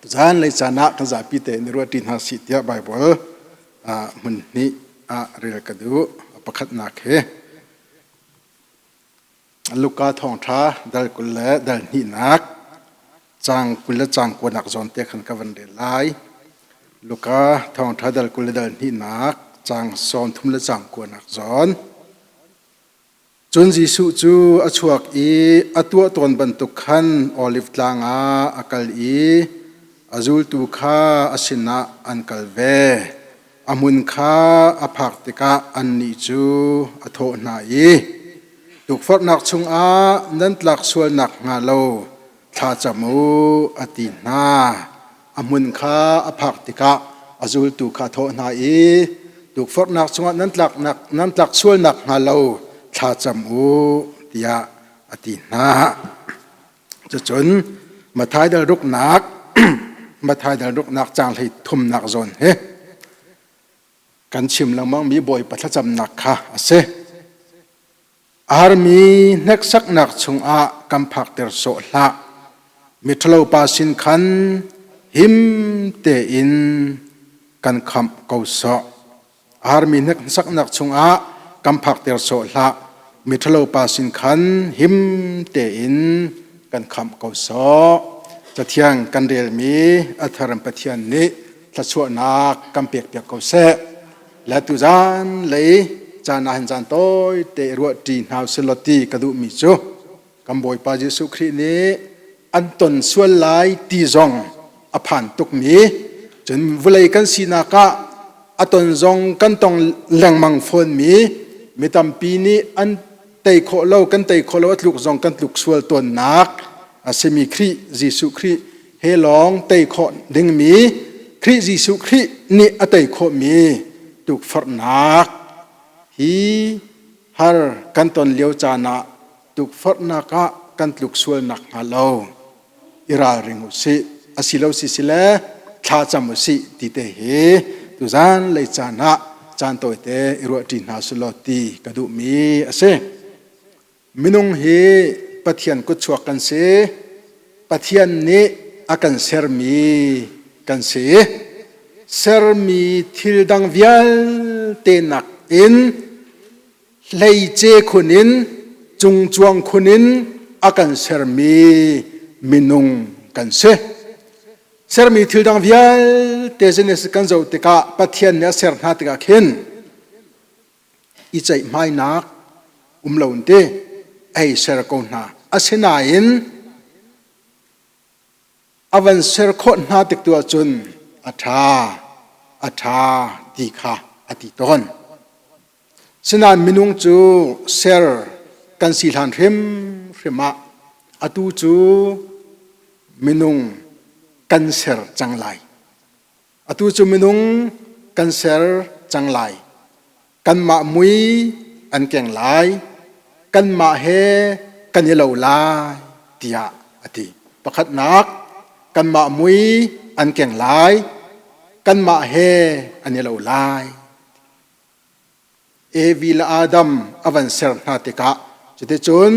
Zanlei caan ah kan zapi tein i ruahṭi hna sih tiah Baibal hmun hnih ah rel ka duh. Pakhatnak hi Luka thawngṭha dal 20 le dal hnihnak caang 20 le caang kuanak zawn te khan ka van rel lai. Luka thawngṭha dal 20 le dal hnihnak caang 30 le caang kuanak zawn. Cun Jesuh cu a chuak i a tuah tawn bantuk khan Oliv Tlang ah a kal i a zultu kha a sinah an kal ve. A hmun kha a phak tikah annih cu a thawh hna i, Tukforhnak chungah nan tlak sual nakhnga lo thla cam u, a ti hna. A hmun kha a phak tikah a zultu kha a thawh hna i, Tukforhnak chungah nan tlaknak nan tlak sual nakhnga lo thla cam u, tiah a ti hna. Cucun Matthai dal ruknak Matthai dal ruknak caang hlei thumnak zawn hi kan chim lengmangmi Bawipa thlacamnak kha a si. A harmi hneksaknak chungah kan phakter sawh hlah. Miṭhalo pa sin khan him tein kan khamh ko sawh. A harmi hneksaknak chungah kan phakter sawh hlah. Miṭhalo pa sin khan him tein kan khamh ko sawh. Cathiang kan relmi a thar Pathian nih thluachuahnak kan pekpiak ko seh. Le tuzan lei caan ah hin caan tawi te ruah ṭi hna usih ti ka duhmi cu kan Bawipa Jesuh Khrih nih an ton sual lai ti zong a phan tukmi cun vawlei kan sinak ah a ton zong kan tong lengmang fawnmi mi tampi nih an tei khawh lo kan tei khawh lo a tluk zong kan tluk sual tawnnak a simi Khrih Jesuh Khrih he lawng tei khawh dingmi Khrih Jesuh Khrih nih a tei khawhmi tukforhnak hi har kan ton lio caan ah tukforhnak ah kan tluk sual nakhnga lo i ralring u sih asilo si sile thla cam u sih ti te hi tuzan lei caan ah caan tawite i ruahṭi hna sulaw ti ka duhmi a si. Minung hi Pathian kutchuak kan si. Pathian nih a kan sermi kan si. Sermi thil dang vialte nakin hleice khun in cungcuang khun in a kan sermi minung kan si. Sermi thil dang vialte Genesis kan zoh tikah Pathian nih a ser hna tikah khin i ceihmainak um lo in ti ei ser ko hna. Asinain a van ser khawh hna tik tu ahcun a ṭha, a ṭha ti kha a ti tawn. Sinain minung cu ser kan si hlan hrimhrim ah atu cu minung kan ser cang lai. Atu cu minung kan ser cang lai. Kanmah mui an keng lai. Kanmah he kan i lo lai tiah a ti. Pakhatnak, kanmah mui an keng lai. Kanmah he an i lo lai. Evi le Adam a van ser hna tikah cuticun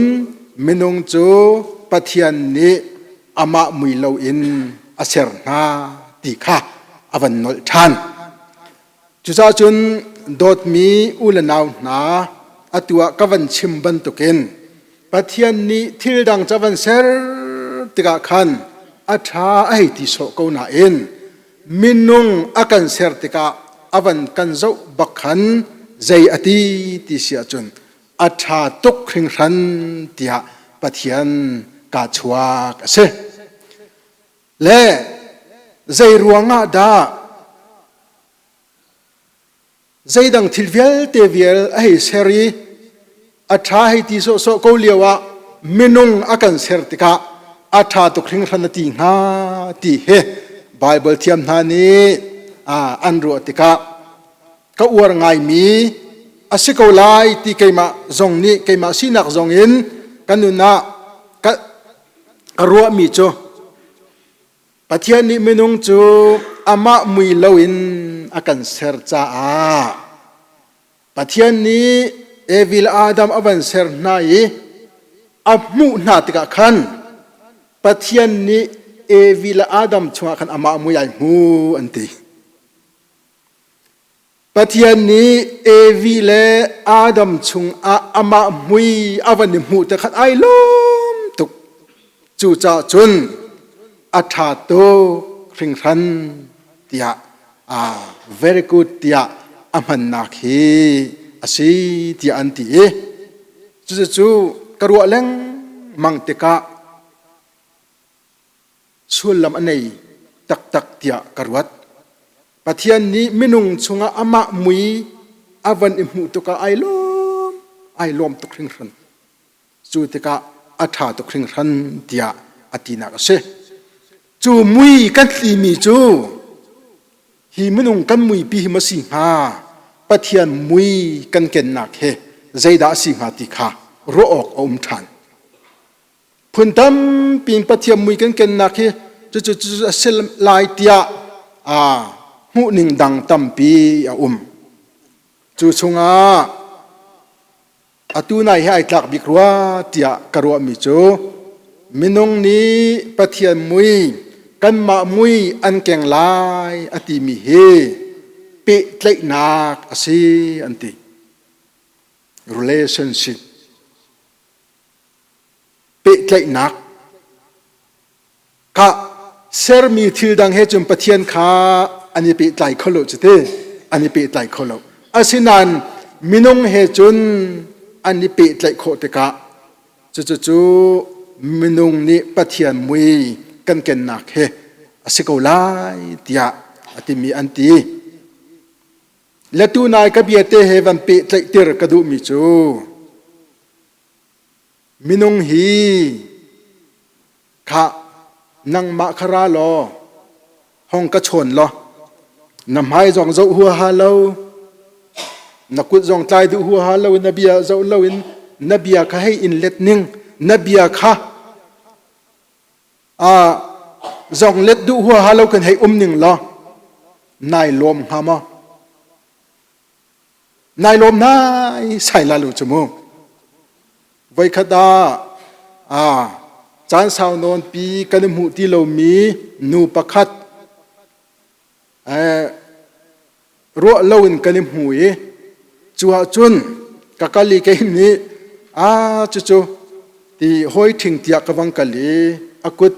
minung cu Pathian nih amah mui loin a ser hna ti kha a van nolh ṭhan. Cucaah cun dawtmi u le nau hna atu ah ka van chim bantukin Pathian nih thil dang ca van ser tikah khan a ṭha a hei ti sawh ko nain minung a kan ser tikah a van kan zoh bak khan zei a ti ti si ahcun a ṭha tuk hringhran tiah Pathian kaa chuak a si. Le zei ruangah dah Zeidang thil vialte vial a hei ser i a ṭha hei ti sawhsawh ko lio ah minung a kan ser tikah a ṭha tuk hringhran a ti hnga ti hi Baibal thiam hna nih an ruah tikah ka uar ngaimi a si ko lai ti keimah zong nih keimah sinak zong in ka nun ah ka ruahmi cu Pathian nih minung cu amah mui loin a kan ser caah Pathian nih Evi le Adam a van ser hna i a hmuh hna tikah khan Pathian nih Evi le Adam chungah khan amah mui ai hmu an ti. Pathian nih Evi le Adam chungah amah mui a van i hmuh te khan ai lawm tuk. Cucaah cun a ṭha tuk hringhran tiah very good tiah a hmannak hi a si tiah an ti i cucu ka ruah lengmang tikah sullam a nei taktak tiah ka ruat. Pathian nih minung chungah amah mui a van i hmuh tikah ai lawm, ai lawm tuk hringhran. Cu tikah a ṭha tuk hringhran tiah a tinak a si. Cu mui kan hlimi cu hi minung kan muipi hi maw si hnga Pathian mui kan kennak he zeidah a si hnga ti kha ruah awk a um ṭhan. Phun tampi in Pathian mui kan kennak hi cucu cucu a si lai tiah hmuhning dang tampi a um. Cu chungah atu nai hi ai tlak bik rua tiah ka ruahmi cu minung nih Pathian mui kanmah mui an keng lai a timi hi pehtlaihnak a si an ti. Relationship pehtlaihnak Kha sermi thil dang he cun Pathian kha an i pehtlai kho lo cu ti an i pehtlai kho lo. Asinain minung he cun an i pehtlaih khawh tikah cucu cu minung nih Pathian mui kan kennak he a si ko lai tiah a timi an ti. Le tunai ka biate he van pehtlaihtir ka duhmi cu Minung hi khah nangmah kha ra law hong ka chawn law na hmai zong zoh huaha lo na kut zong tlai duh huaha lo na bia zoh loin na bia kha hei in let ning na bia kha a zong let duh huaha lo kan hei um ning law nai lawm hnga maw Nai lawm nai sai la lu cu mu. Voikhat ah ah caan sau nawn pi kan i hmuh ti lomi nu pakhat eh, ruah loin kan i hmu i cu ahcun ka kal i kei nih a cucu ti hawi ṭhing tiah ka vang kal i a kut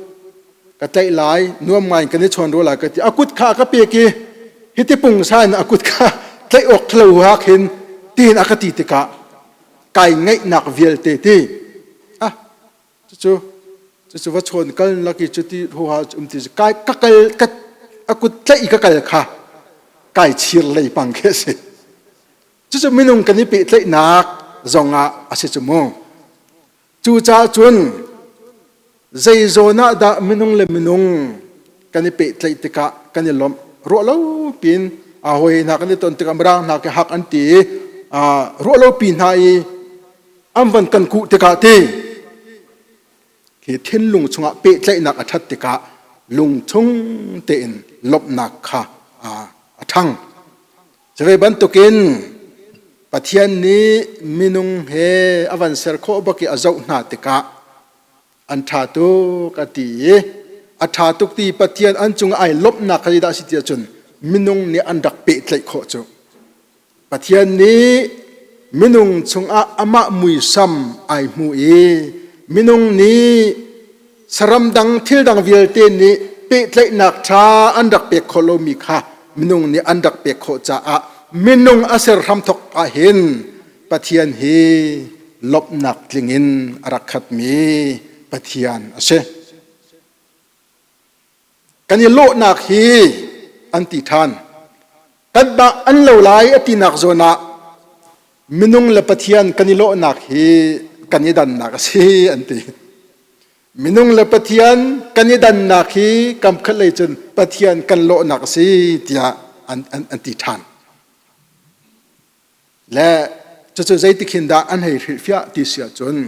ka tlaih lai nuam ngai kan i chawn rua lai ka ti a kut kha ka pek i hiti pungsa in a kut kha tlaih awk thlo ha khin tiin a ka ti tikah kai ngaihnak vialte ti ah cucu cucu va chawn kal laki cuti huha um ti kai ka kal ka a kut tlaih i ka kal kha kai chir lei pang khi a si cucu minung kan i pehtlaihnak zongah a si cu mu Cucaah cun zei zawn ah dah minung le minung kan i pehtlaih tikah kan i lawmh ruah lo piin a hawi hna kan i ton tikah mirang hna ke hak an ti i ruah lo pi hna i an van kan kuh tikah ti khi thinlung chungah pehtlaihnak a ṭhat tikah lungchung tein lawmhnak kha a ṭhang. Cuve bantukin Pathian nih minung he a van ser khawh bak i a zoh hna tikah an ṭha tuk a ti i a ṭha tuk ti Pathian an cung ai lawmhnak kha zeidah a si ti ahcun minung nih an rak pehtlaih khawh cu. Pathian nih minung chungah amah muisam ai hmu i minung nih saram dang thil dang vialte nih pehtlaihnak ṭha an rak pek khawh lomi kha minung nih an rak pek khawh caah minung a ser hramthok ahhin Pathian hi lawmhnak tling in a rak khatmi Pathian a si. Kan i lawhnak hi an ti ṭhan. Kanmah an lo lai a tinak zawn ah minung le Pathian kan i lawhnak hi kan i dannak a si an ti. Minung le Pathian kan i dannak hi kam khat lei cun Pathian kan lawhnak a si tiah an, an, an ti ṭhan. Le cucu zeitik hin dah an hei hrilhfiah ti si ahcun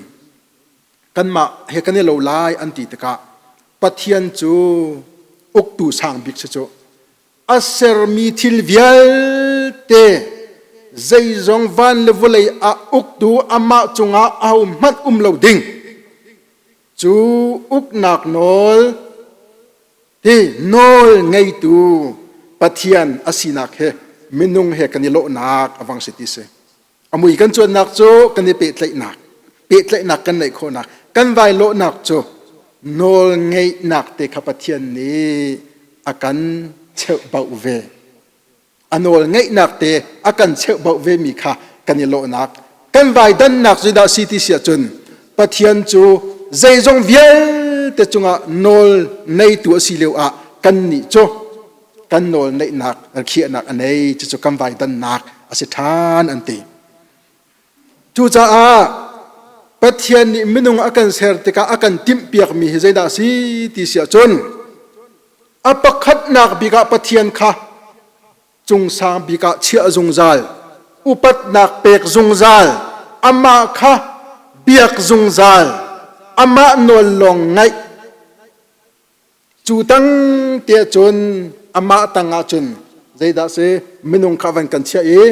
kanmah he kan i lo lai an ti tikah Pathian cu uktu sang bik si cu a sermi thil vialte zeizong van le vawlei ah uktu amah cungah ahohmanh um lo ding cu uknak nawl. Hi nawl ngeitu Pathian a sinak he minung he kan i lawhnak a vang si ti si. A mui kan cuannak cu kan i pehtlaihnak, pehtlaihnak kan neih khawhnak, kan vai lawhnak cu nawl ngeihnak te kha Pathian nih a kan cheuhbauh ve. A nawl ngeihnak te a kan cheuhbauh ve mi kha kan i lawhnak, kan vai dannak zeidah si ti si ahcun Pathian cu zeizong vialte cungah nawl neitu a si lio ah kannih cu kan nawl neihnak khiahnak a nei cucu kan vai dannak a si ṭhan an ti. Cucaah Pathian nih minung a kan ser tikah a kan timhpiakmi hi zeidah a si ti si ahcun a pakhatnak bik ah Pathian kha cungsang bik ah chiah zungzal, upatnak pek zungzal, amah kha biak zungzal, amah nawl lawng ngaih. Cu tang te cun amah tang ah cun zeidah si minung kha van kan chiah i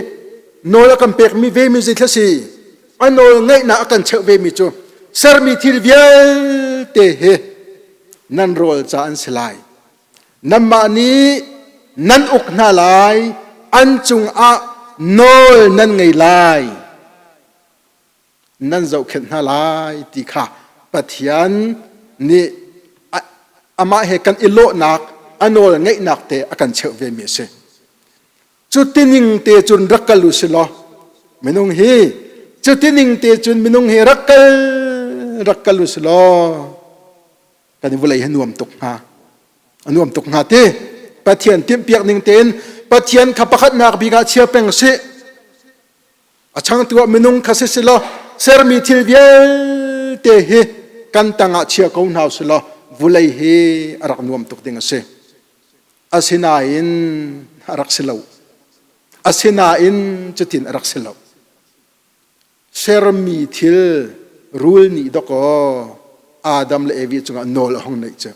nawl a kan pekmi ve mi zeithla si a nawl ngeihnak a kan cheuh ve mi cu sermi thil vialte hi nan rawl ca an si lai. Nanmah nih nan uk hna lai, an cungah nawl nan ngei lai, nan zohkhenh hna lai ti kha Pathian nih amah he kan i lawhnak, a nawl ngeihnak te a kan cheuh ve mi a si. Cutining te cun rak kal u si law minung hi cutining te cun minung hi rak kal rak kal u si law kan i vawlei hi nuam tuk hnga a nuam tuk hnga ti Pathian timhpiak ning tein Pathian kha pakhatnak bik ah chia peng sih a changtu ah minung kha si si law sermi thil vialte hi kan tangah chia ko hna si law vulei hi a rak nuam tuk ding a si. Asinain a rak si lo. Asinain cutin a rak si lo. Sermi thil rul nih dawkaw Adam le Evi cungah nawl a hung neih cu.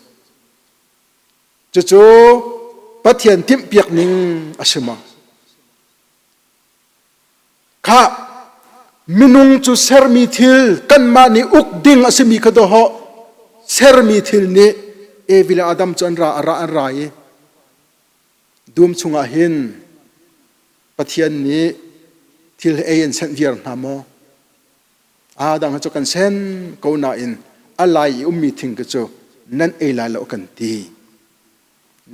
Cucu Pathian timhpiak ning a si maw? Khah, minung cu sermi thil kanmah nih uk ding a simi kha dawhawh sermi thil nih Evi le Adam cu an ra a ra an ra i dum chungah hin Pathian nih thil ei an senh viar hna maw? Adam cu kan sen ko nain a lai i ummi thing khi cu nan ei lai lo kan ti.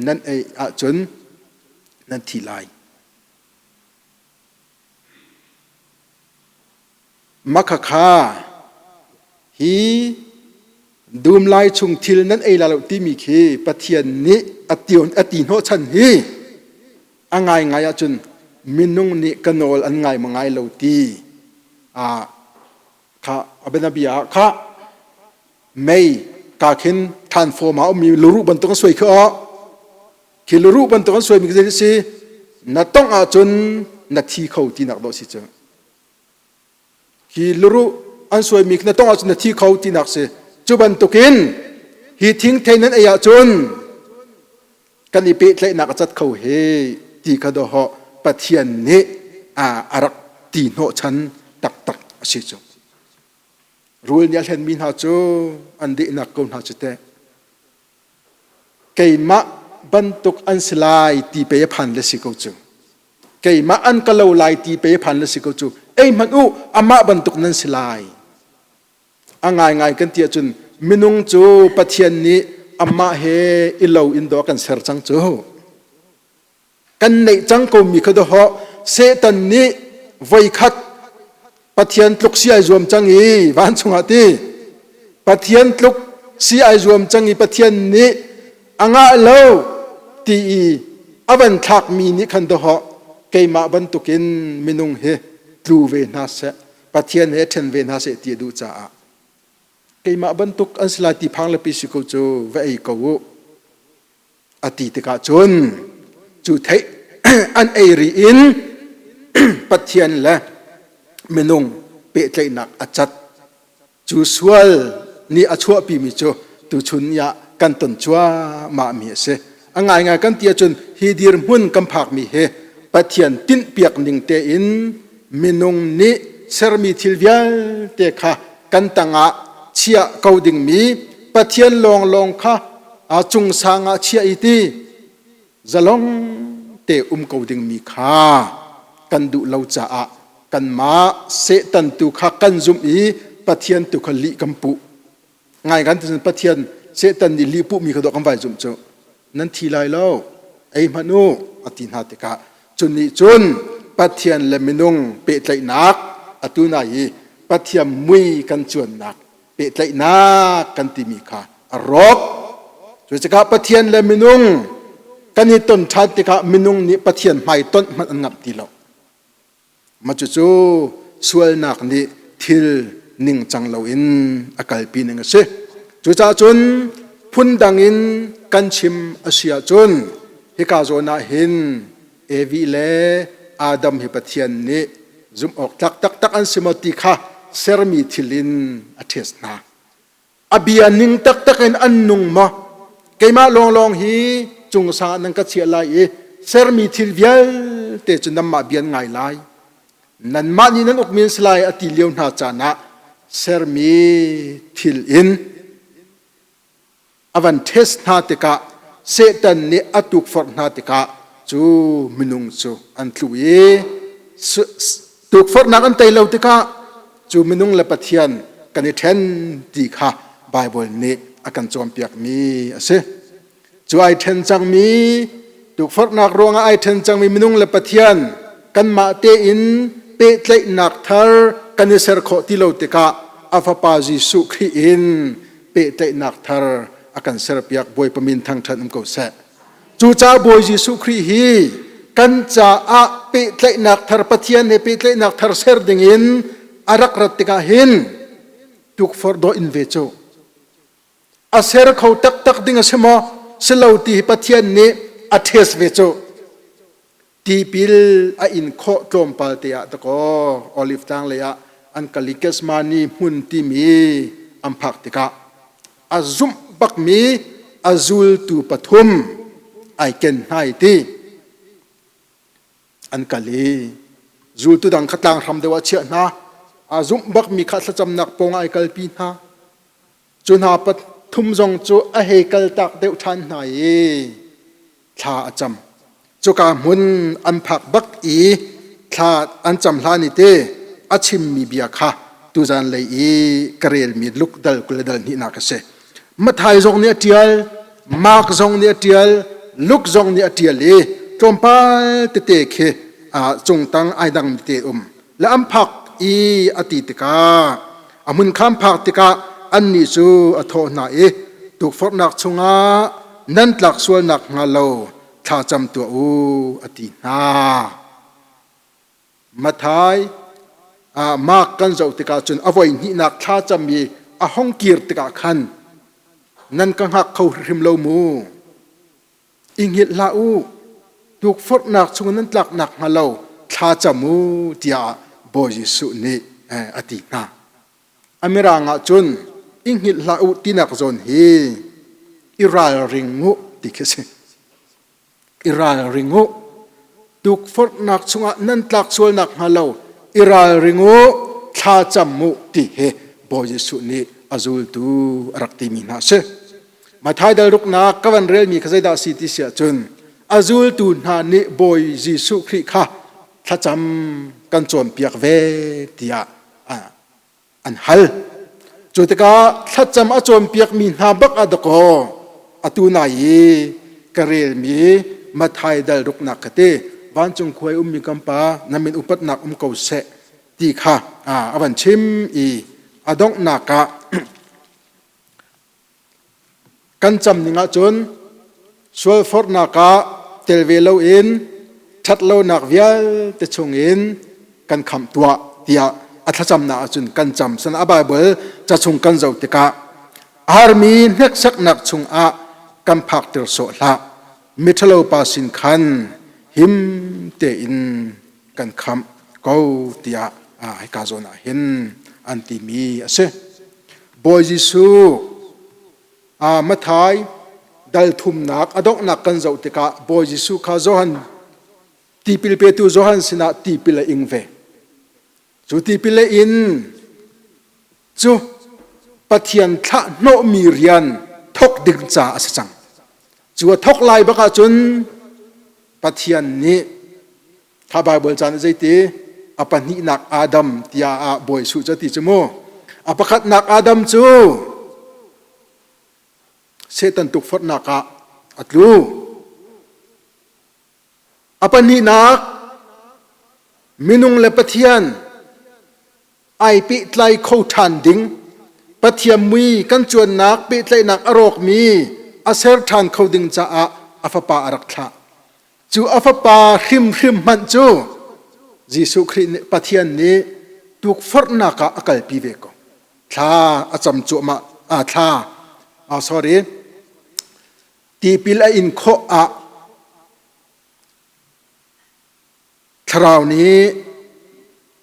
Nan ei ahcun nan thi lai. Makhakha hi dum lai chung thil nan ei lai lo timi khi Pathian nih a ti hnawhchan hi a ngaingai ahcun minung nih ka nawl an ngai ma ngai lo ti kha a bianabia ah kha mei ka khin transform ah ummi luruh bantuk an suai khi aw Khi luruh bantuk an suaimi khi si na tongh ahcun na thi kho tinak dawh si cu. Khi luruh an suaimi khi na tongh ahcun na thi kho tinak si. Cu bantukin hi thingthei nan ei ahcun kan i pehtlaihnak a cat kho he ti kha dawhawh Pathian nih a rak ti hnawhchan taktak a si cu. Rul nih a hlenmi hna cu an dehnak ko hna cu teh. Keimah bantuk an si lai ti pei a phan le si ko cu. Keimah an ka lo lai ti pei a phan le si ko cu. Ei hmanh u, amah bantuk nan si lai. A ngaingai kan ti ahcun minung cu Pathian nih amah he i lo in dawh a kan ser cang cu. Kan neih cang komi kha dawhawh Satan nih voikhat Pathian tluk si ai zuam cang i vancung ah ti Pathian tluk si ai zuam cang i Pathian nih a ngah lo ti i a van thlakmi nih khan dawhawh keimah bantukin minung hi tlu ve hna seh Pathian he ṭhen ve hna seh ti a duh caah keimah bantuk an si lai ti phang le pi si ko cu va ei ko u A ti tikah cun cu theih an ei ri in Pathian le minung pehtlaihnak a cat. Cu sual nih a chuahpimi cu tuchun ni ah kan ton cuahmahmi a si. A ngaingai kan ti ahcun hi dirhmun kan phakmi hi Pathian tinhpiak ning tein minung nih sermi thil vialte kha kan tangah chiah ko dingmi Pathian lawnglawng kha. A cung sang ah chia i ti zalong te um ko dingmi kha kan duh lo caah kanmah Satan tu kha kan zumh i Pathian tu kha lih kan puh. Ngai kan ti Pathian Satan nih lih puhmi kha dawh kan vai zumh cu. Nan thi lai lo, ei hmanh u, a ti hna tikah cu nih cun Pathian le minung pehtlaihnak atu nai i Pathian mui kan cuannak pehtlaihnak kan timi kha a rawk. Cucakah Pathian le minung kan i ton ṭhan tikah minung nih Pathian hmai tonh hmanh an ngamh ti lo. Mah cucu sualnak nih thil ningcang loin a kalpi ning a si. Cucaah cun phundang in kan chim a si ahcun hika zawn ah hin Evi le Adam hi Pathian nih zumh awk tlak taktak an si maw ti kha sermi thil in a ṭhes hna. A bia ning taktak in an nung maw? Keimah lawnglawng hi cung sang ah nan ka chiah lai i sermi thil vialte cu nanmah bia an ngai lai. Nanmah nih nan ukmi an si lai a ti lio hna caan ah sermi thil in a van test hna tikah Satan nih a tukforh hna tikah cu minung cu an tlu i tukforhnak an tei lo tikah cu minung le Pathian kan i ṭhen ti kha Baibal nih a kan cawnpiakmi a si. Cu ai ṭhen cangmi tukforhnak ruangah ai ṭhen cangmi minung le Pathian kanmah tein pehtlaihnak thar kan i ser khawh ti lo tikah a Fapa Jesuh Khrih in pehtlaihnak thar a kan serpiak. Bawipa min thangṭhat um ko seh. Cucaah Bawi Jesuh Khrih hi kan caah pehtlaihnak thar Pathian he pehtlaihnak thar ser dingin a rak rat tikah hin tukforh dawh in ve cu a ser kho taktak ding a si maw si lo ti hi Pathian nih a test ve cu. Tipil a in khawh tlawmpal te ah dakaw Olive tlang lei ah an kal i Gethsemane hmun timi an phak tikah a zumh bakmi a zultu pathum ai ken hna i ti an kal i zultu dang kha tlang hram deuh ah chiah hna. A zumh bakmi kha thlacamnak pawng ah ai kalpi hna. Cu hna pathum zong cu a hei kaltak deuh ṭhan hna i thla a cam. Cuka hmun an phak bak i thla an cam hlan i te a chimmi bia kha tuzan lei i ka relmi Luke dal 20 le dal hnihnak a si. Matthai zong nih a ṭial, Mark zong nih a ṭial, Luke zong nih a ṭial i tlawmpal tete khi cungtang ai dang te um. Le an phak i a ti tikah a hmun kha an phak tikah annih cu a thawh hna i tukforhnak chungah nan tlak sual nakhnga lo thlacam tuah u a ti hna. Matthai Mark kan zoh tikah cun a voi hnihnak thlacam i a hong kir tikah khan nan ka hngak kho hrim lo mu. I hngilh hlah u, tukforhnak chung nan tlak nakhnga lo thla cam u tiah Bawi Jesuh nih a ti hna. A mirang ah cun i hngilh hlah u tinak zawn hi i ralring u ti khi a si. I ralring u. Tukforhnak chungah nan tlak sual nakhnga lo i ralring u, thla cam u ti hi Bawi Jesuh nih a zultu a rak timi hna a si. Matthai dal ruknak ka van relmi kha zeidah a si ti si ahcun a zultu hna nih Bawi Jesuh Khrih kha thlacam kan cawnpiak ve tiah an hal. Cu tikah thlacam a cawnpiakmi hna bak ah dakaw atu nai i ka relmi Matthai dal ruknak kha ti vancung khua i ummi kan pa na min upatnak um ko seh ti kha a van chim i a donghnak ah Kan cam ning ahcun sualforhnak ah tel ve loin ṭhatlonak vialte chungin kan khamh tuah tiah a thlacamnak ahcun kan cam. San a Baibal ca chung kan zoh tikah a harmi hneksaknak chungah kan phakter sawh hlah. Miṭhalo pa sin khan him tein kan khamh ko tiah hika zawn ah hin an timi a si. Bawi Jesuh Matthai dal thumnak a donghnak kan zoh tikah Bawi Jesuh kha Johan tipil petu Johan sinah tipil a ing ve. Cu tipil a in cu Pathian thlah hnawhmi rian thawk ding ca a si cang. Cu a thawk lai bak ahcun Pathian nih kha Baibal caan zeiti a pahnihnak Adam tiah ah Bawi Suh cu ti cu mu. A pakhatnak Adam cu Satan tukforhnak ah a tlu. A pahnihnak minung le Pathian ai pehtlai kho ṭhan ding Pathian mui kan cuannak pehtlaihnak a rawkmi a ser ṭhan kho ding caah a fapa a rak thlah. Cu a fapa hrimhrim hmanh cu Jesuh Khrih nih Pathian nih tukforhnak ah a kalpi ve ko. Thla a cam cuahmah ah thla ah sorry tipil a in khawh ah Thlarau nih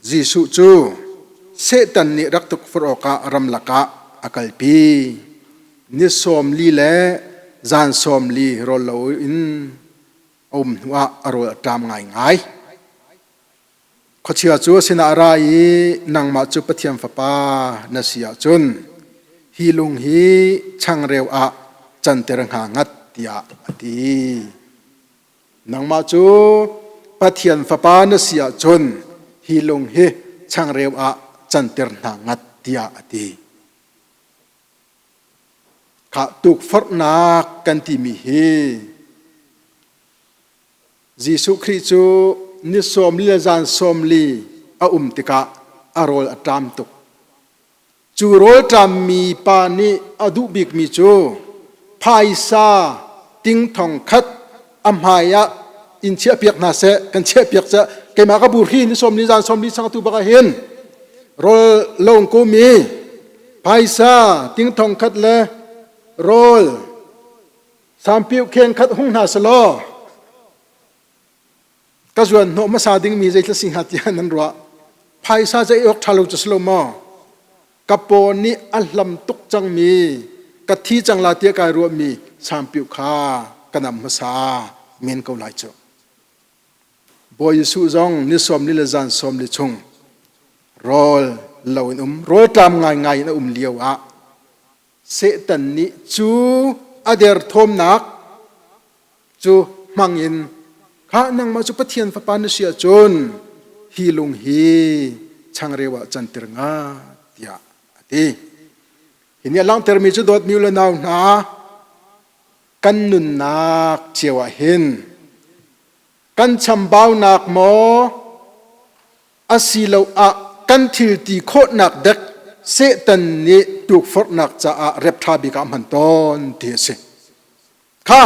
Jesuh cu Satan nih rak tukforh awkah ramlak ah a kalpi. Ni sawm li le zan sawm li rawl loin a um hnuah a rawl a ṭam ngaingai. Khuachia cu a sinah a ra i nangmah cu Pathian Fapa na si ahcun hi lung hi changreu ah canter hnga ngat tiah a ti. Nangmah cu Pathian Fapa na si ahcun hi lung hi changreu ah canter hna ngat tiah a ti. Khah tukforhnak kan timi hi Jesuh Khrih cu ni sawm li le zan sawm li a um tikah a rawl a ṭam tuk. Cu rawlṭammi pa nih a duh bikmi cu phaisa ting thong khat a hmai ah in chiahpiak hna seh, kan chiahpiak seh. Keimah ka burhi ni sawm li zan sawm li sang tu bak ah hin rawl lawng kumi phaisa ting thong khat le rawl sampiu kheng khat hung hna selaw Ka zuan hnawh hmasa dingmi zeithil si hnga tiah nan ruah. Phaisa zei awk ṭha lo cu si lo maw? Ka paw nih a hlam tuk cangmi, ka thi cang la tiah kai ruahmi sampiuh kha ka nam hmasa men ko lai cu. Bawi Jesuh zong ni sawm li le zan sawm li chung rawl lo in um, rawl tlam ngaingai in a um lio ah Satan nih cu a derthawmnak cu hmangin kha nangmah cu Pathian fapa na si ahcun hi lung hi changreu ah canter nga tiah a ti. Hi nih a langhtermi cu dawtmi u le nau hna kan nunnak cio ah hin kan chambaunak maw asiloah kan thil ti khawhnak dek Satan nih tukforhnak caah rep ṭha bik ah a hman tawn ti a si. Kha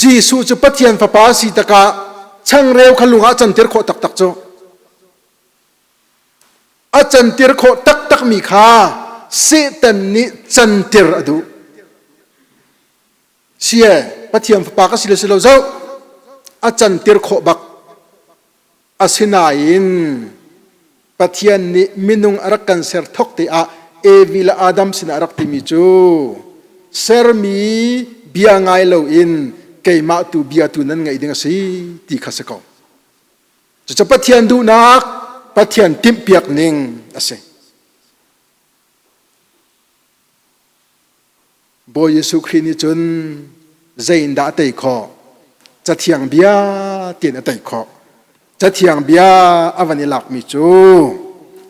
Jesuh cu Pathian Fapa a si takah changreu kha lung ah cantir khawh taktak cu. A cantir khawh taktakmi kha Satan nih cantir a duh. Sie, Pathian Fapa ka si le si lo zoh, a cantir khawh bak. Asinain Pathian nih minung a rak kan ser thawk te ah Evi le Adam sinah a rak timi cu sermi bia ngai loin keimah tu bia tu nan ngaih ding a si ti kha si ko. Cucu Pathian duhnak, Pathian timhpiak ning a si. Bawi Jesuh Khrih nih cun zeiindah a tei khawh? Cathiang bia tiin a tei khawh. Cathiang bia a van i lakmi cu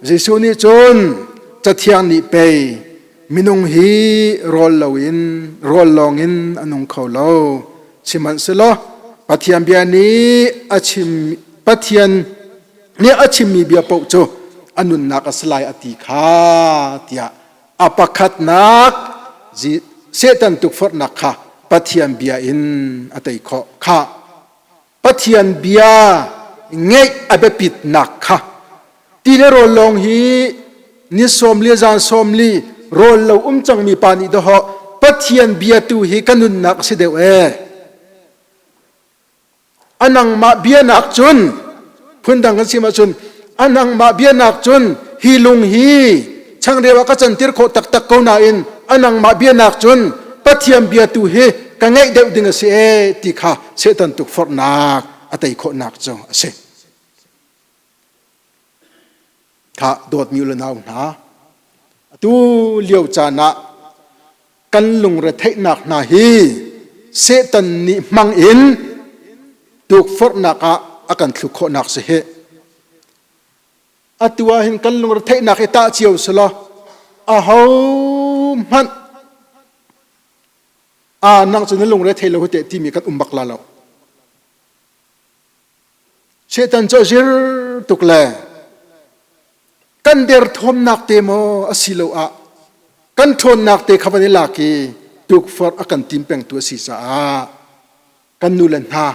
Jesuh nih cun Cathiang nih pei minung hi rawl loin rawl lawngin a nung kho lo. Sihmanhsehlaw Pathian bia nih a chim Pathian nih a chimmi bia paoh cu a nunnak a si lai a ti kha tiah A pakhatnak Satan tukforhnak kha Pathian bia in a tei khawh. Kha Pathian bia ngeih a biapitnak kha ti le rawl lawng hi ni sawm li zan sawm li rawl lo um cangmi pa nih dawhawh Pathian bia tu hi ka nunnak a si deuh ee. A nangmah bianak cun phundang kan sim ahcun a nangmah bianak cun hi lung hi changreu ah ka cantir khawh taktak ko nain a nangmah bianak cun Pathian bia tu hi ka ngeih deuh ding a si ee ti kha Satan tukforhnak a tei khawhnak cu a si. Kha dawtmi u le nau hna atu lio caan ah kan lungretheihnak hna hi Satan nih hmang in tukforhnak ah a kan thluk khawhnak si hi. Atu ah hin kan lungretheihnak i tah cio selaw aho hmanh a nang cu na lungre thei lo te timi kan um bak la lo. Satan cu a zir tuk le kan derthawmnak te maw asiloah kan ṭhawnnak te kha van i lak i tukforh a kan tim pengtu a si caah kan nu le hna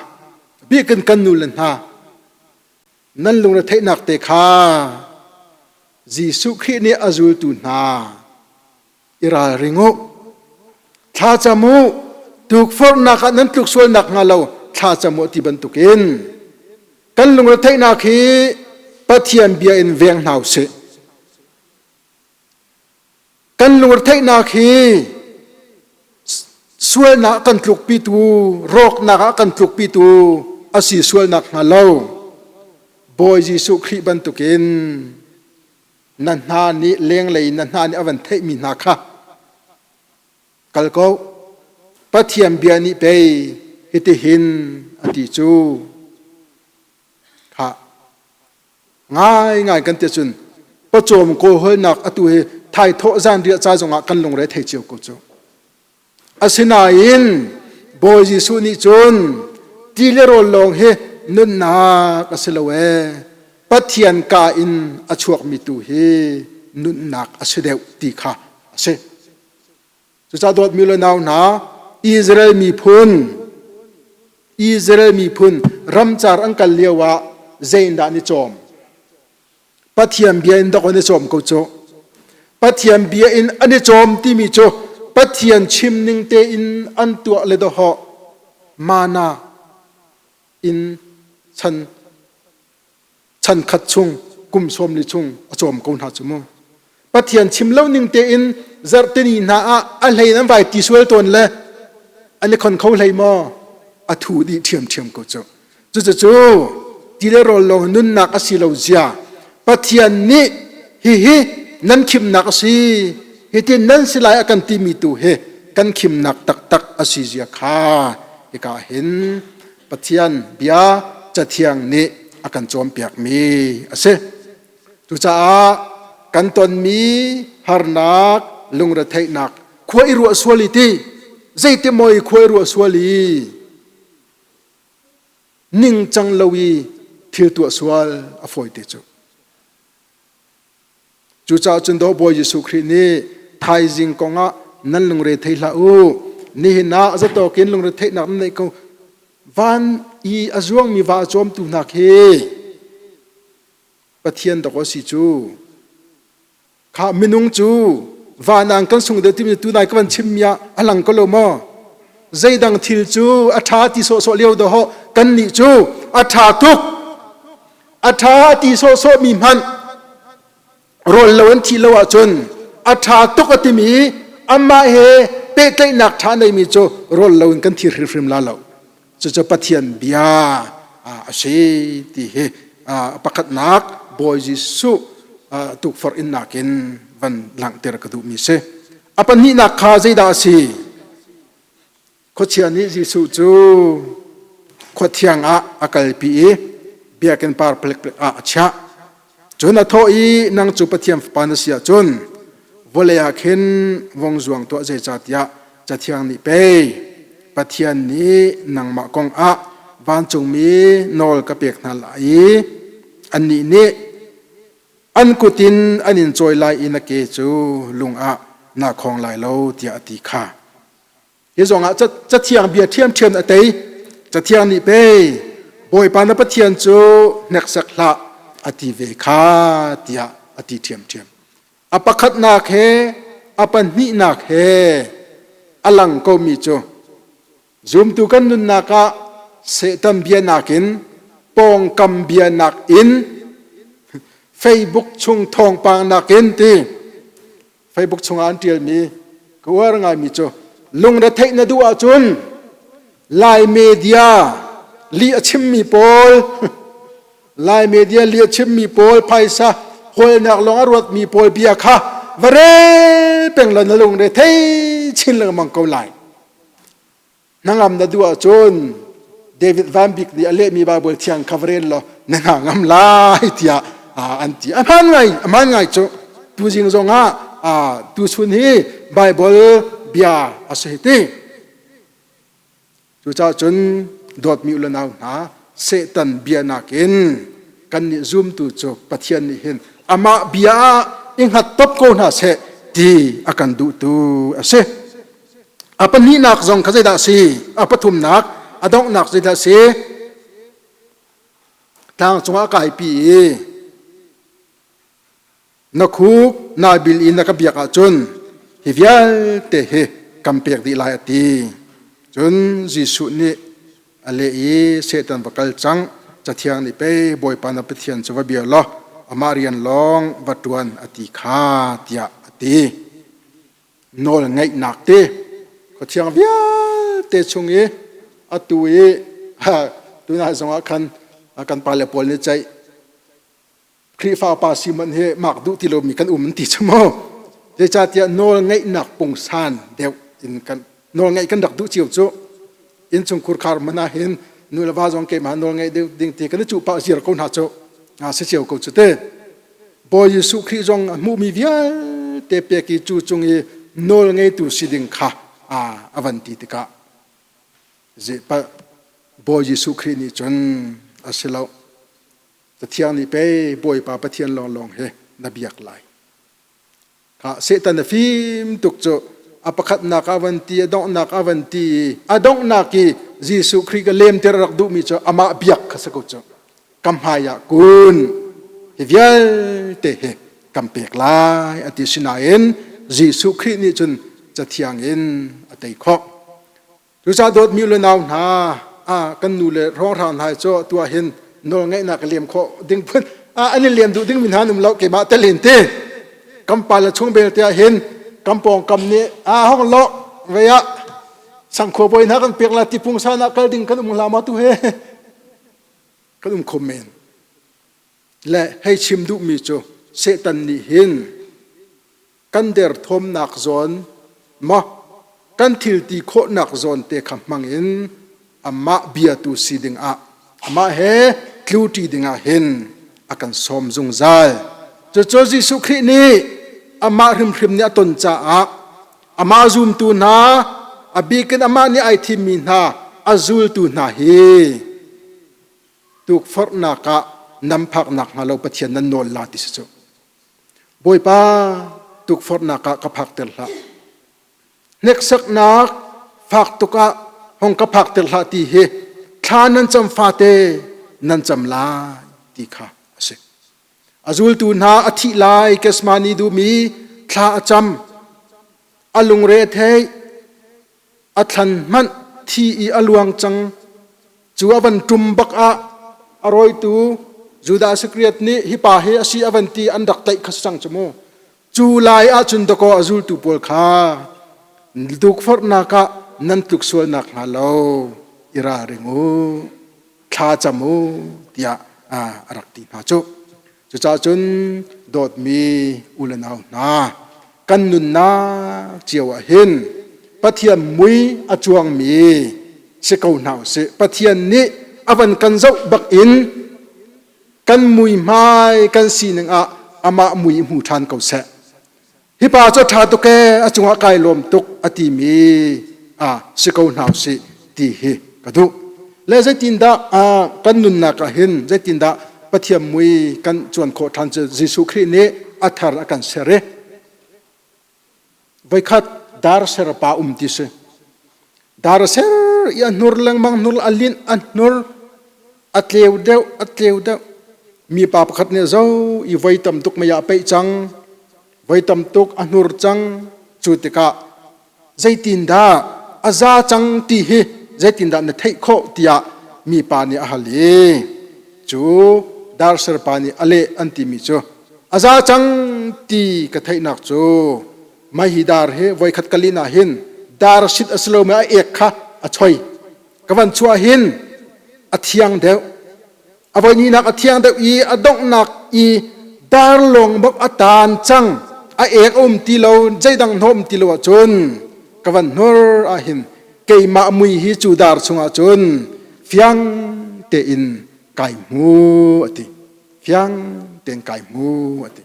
bikin kan nu le hna nan lungretheihnak te kha Jesuh Khrih nih a zultu hna i ralring u. Thlacam u. Tukforhnak ah nan tluk sual nakhnga lo thlacam u ti bantukin kan lungretheihnak hi Pathian bia in veng hna usih. Kan lungretheihnak hi sualnak kan tlukpitu, rawknak ah kan tlukpitu a si sual nakhnga lo Bawi Jesuh Khrih bantukin na hna nih lenglei na hna nih a van theihmi hna kha kal ko. Pathian bia nih pei hitihin a ti cu. Kha ngaingai kan ti cun pawcawm kawlhawlnak atu hi thaithawh zanriah ca zongah kan lungre thei cio ko cu. Asinain Bawi Jesuh nih cun ti le rawl lawng hi nunnak a si lo ee. Pathian ka in a chuakmi tu hi nunnak a si deuh ti kha a si. Cucaah dawtmi le nau hna, Israel miphun Israel miphun ramcar an kal lio ah zeidah an i cawm? Pathian bia in dok an i cawm ko cu. Pathian bia in an i cawm timi cu Pathian chim ning tein an tuah le dawhawh mana in chan chan khat chung kum sawm li chung a cawm ko hna cu mu. Pathian chim lo ning tein zarhtini hna ah a hlei an vai ti sual tawn le an i khon kho hlei maw? A thu dih ṭhiamṭhiam ko cu. Cucu ti le rawl lawng nunnak a si lo zia Pathian nih hihi nan khimnak a si hitin nan si lai a kan timi tu hi kan khimnak taktak a si zia kha hika hin Pathian bia Cathiang nih a kan cawnpiakmi a si. Cucaah kan tonmi harnak, lungretheihnak, khua i ruah sual i ti, zeiti maw i khua i ruah sual i ningcang lo i thil tuah sual a fawi te cu. Cucaah cun daw Bawi Jesuh Khrih nih thaizing kongah nan lungre thei hlah u. Nihin ah zatawk in lungre theihnak nan neih ko. Van i a zuangmi va a cawmtu hna khi Pathian dawk a si cu. Kha minung cu vanang kan sung deuh timi tunai ka van chimmi ah a lang ko lo maw? Zeidang thil cu a ṭha ti sawhsawh lio dawh kan nih cu a ṭha tuk. A ṭha ti sawhsawh mi hmanh rawl lo an thih lo ahcun a ṭha tuk a timi amah he pehtlaihnak ṭha neimi cu rawl lo in kan thi hrimhrim la lo. Cucu Pathian bia a si ti hi pakhatnak Bawi Jesuh tukforh innak in van langhter ka duhmi si. A pahnihnak kha zeidah a si? Khuachia nih Jesuh cu khua thiang ah a kalpi i biakinn par palek ah a chiah. Cun a thawh i nang cu Pathian fapa na si ahcun vawlei ah khin vong zuang tuah zeicahtiah Cathiang nih pei Pathian nih nangmah kong ah vancungmi nawl ka pek hna lai i annih nih an kut in an in cawi lai i na ke cu lung ah naa khawng lai lo tiah a ti kha. Hi zongah cathiang bia ṭhiamṭhiam a tei. Cathiang nih pei Bawipa na Pathian cu hneksak hlah a ti ve kha tiah a ti ṭhiamṭhiam. A pakhatnak he a pahnihnak he a lang komi cu zumtu kan nunnak ah Satan bia nakin pawngkam bia nakin Facebook chung thawngpang nakin ti Facebook chungah an ṭialmi ka uar ngaimi cu lungretheih na duh ahcun Lai media lih a chimmi pawl Lai media lih a chimmi pawl phaisa hawlnak lawng a ruatmi pawl bia kha va rel peng law na lungre thei chin lengmang ko lai. Hnangam na duh ahcun David Van Bik nih a lehmi Baibal thiang kha va rel law na hna ngam lai tiah an ti. A hmaan ngai, a hmaan ngai cu. Tuzing zong ah tuchun hi Baibal bia a si ti. Cucaah cun dawtmi u le nau hna, Satan bia nakin kannih zumtu cu Pathian nih hin amah bia ah i hngat top ko hna seh ti a kan duhtu a si. A pahnihnak zong kha zeidah a si? A pathumnak, a donghnak zeidah a si? Tlang cungah a kaipi i na khuk naa bil i na ka biak ahcun hi vialte hi kan pek dih lai a ti. Cun Jesuh nih a leh i Satan va kal cang, Cathiang nih pei Bawipa na Pathian cu va bia law amah rian lawng va ṭuan a ti kha tiah a ti. Nawl ngeihnak ti khuathiang vialte chung i atu i tunah zongah khan kan pale pawl nih ceih Khrihfa pa si man hi mak duh ti lomi kan um an ti cu mu. Zeicahtiah nawl ngeihnak pungsan deuh in kan nawl ngeih kan rak duh cio cu innchungkhur khar man ah hin nu le va zong keimah nawl ngeih deuh ding ti kan i cuh pah ziar ko hna cu si cio ko cu te. Bawi Jesuh Khrih zong a hmuhmi vialte pek i cu cung i nawl ngeitu si ding kha a van ti tikah Bawi Jesuh Khrih nih cun a si lo. Cathiang nih pei Bawipa Pathian lawnglawng hi na biak lai. Kha Satan a fim tuk cu a pakhatnak ah van ti, a donghnak ah van ti i a donghnak i Jesuh Khrih ka lemter rak duhmi cu amah biak kha si ko cu. Ka hmai ah kun hi vialte hi kan pek lai a ti sinain Jesuh Khrih nih cun Cathiang in a tei khawh. Cucaah dawtmi u le nau hna, kan nu le hrawnghrang hna cu tu ah hin nawlngeihnak lem khawh ding phun an in lem duh dingmi hna an um lo keimah tel in ti. Kan pa le chung belte ah hin kan pawngkam nih a hong lo vei ah sangkhua bawi hna kan pek la ti pungsan ah kal ding kan um hla ma tu he kan um kho men. Le hei chim duhmi cu Satan nih hin kan derthawmnak zawn maw kan thil ti khawhnak zawn te kha hmang in amah biatu si dingah amah he tluṭi dingah hin a kan sawm zungzal. Cucu Jesuh Khrih nih amah hrimhrim nih a ton caah amah zumtu hna a bikin amah nih ai thimmi hna a zultu hna hi tukforhnak ah nan phaknak hnga lo Pathian nan nawl la ti si cu. Bawipa tukforhnak ah ka phakter hlah. Hneksaknak fak tuk ah hong ka phakter hlah ti hi thla nan cam fate nan cam lai ti kha a si. A zultu hna a thih lai Gethsemane duhmi thla a cam. A lungre a thei. A thlan hmanh thi i a luang cang. Cu a van ṭum bak ah a rawitu Judah Iskariot nih hi pa hi a si a van ti an rak tlaih kha si cang cu mu. Cu lai ahcun dakaw a zultu pawl kha tukforhnak ah nan tluk sual nakhnga lo i ralring u, thla cam u tiah a rak ti hna cu. Cucaah cun dawtmi u le nau hna, kan nunnak cio ah hin Pathian mui a cuangmi si ko hna usih. Pathian nih a van kan zoh bak in kan muihmai kan sining ah amah mui hmu ṭhan ko seh. Hi pa cu ṭha tuk ee, a cungah kai lawm tuk a timi ah si ko hna usih ti hi ka duh. Le zeitindah kan nunnak ah hin zeitindah Pathian mui kan cuan khawh ṭhan cu Jesuh Khrih nih a thar a kan ser i voikhat dar ser pa um ti si. Dar ser i a hnur lengmang hnur a linh a hnur a tleu deuh a tleu deuh mipa pakhat nih zo i voi tam tuk mei ah peih cang voi tam tuk a hnur cang cu tikah zeitindah a za cang ti hi zeitindah na theih khawh tiah mipa nih a hal i cu darser pa nih a leh an timi cu a za cang ti ka theihnak cu mai hi dar hi voikhat ka lin ah hin dar sit a si lomi a ek kha a choi ka van chuah hin a thiang deuh a voihnihnak a thiang deuh i a donghnak i darlawng bak a taan cang a ek a um ti lo zeidang hnawm ti lo ahcun ka van hnur ah hin Keimah mui hi cu dar chungah cun fiang tein kai hmu a ti. Fiang tein kai hmu a ti.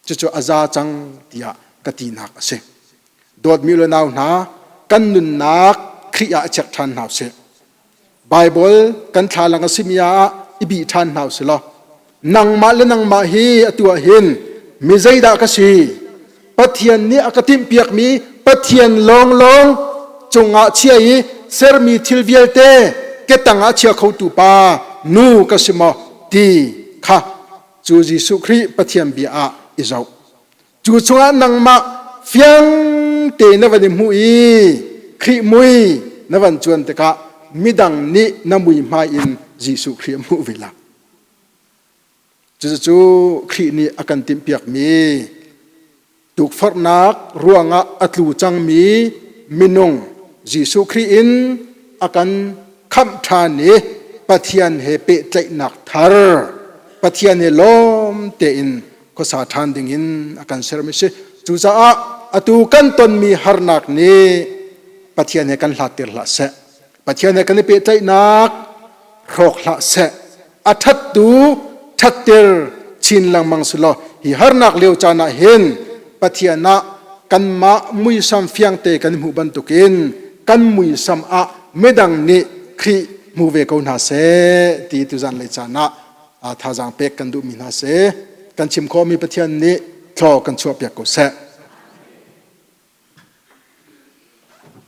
Cucu a za cang tiah ka tinak a si. Dawtmi le nau hna, kan nunnak Khrih ah check ṭhan hna usih. Baibal kan thlalang a simi ah i bih ṭhan hna usih law nangmah le nangmah hi atu ah hin mi zeidah ka si? Pathian nih a ka timhpiakmi Pathian lawnglawng cungah chia i sermi thil vialte ketang ah chia khotu pa nu ka si maw ti kha cu Jesuh Khrih Pathian bia ah i zoh. Cu chungah nangmah fiang te na van i hmuh i Khrih mui na van cuan tikah midang nih na mui hmai in Jesuh Khrih a hmuh ve la. Cucu Khrih nih a kan timhpiakmi tukforhnak ruangah a tlu cangmi minung Jesuh Khrih in a kan khamh ṭhan i Pathian he pehtlaihnak thar Pathian he lawm tein khuasa ṭhan dingin a kan sermi si. Cucaah atu kan tonmi harnak nih Pathian he kan hlatter hlah seh. Pathian he kan i pehtlaihnak hrawk hlah seh. A ṭhattu ṭhatter chin lengmang si law hi harnak lio caan ah hin Pathian ah kanmah muisam fiangte kan hmuh bantukin kan muisam ah midang nih Khrih hmu ve ko hna seh ti tuzan lei caan ah thazaang pek kan duhmi hna si. Kan chim khawhmi Pathian nih thlaw kan chuahpiak ko seh.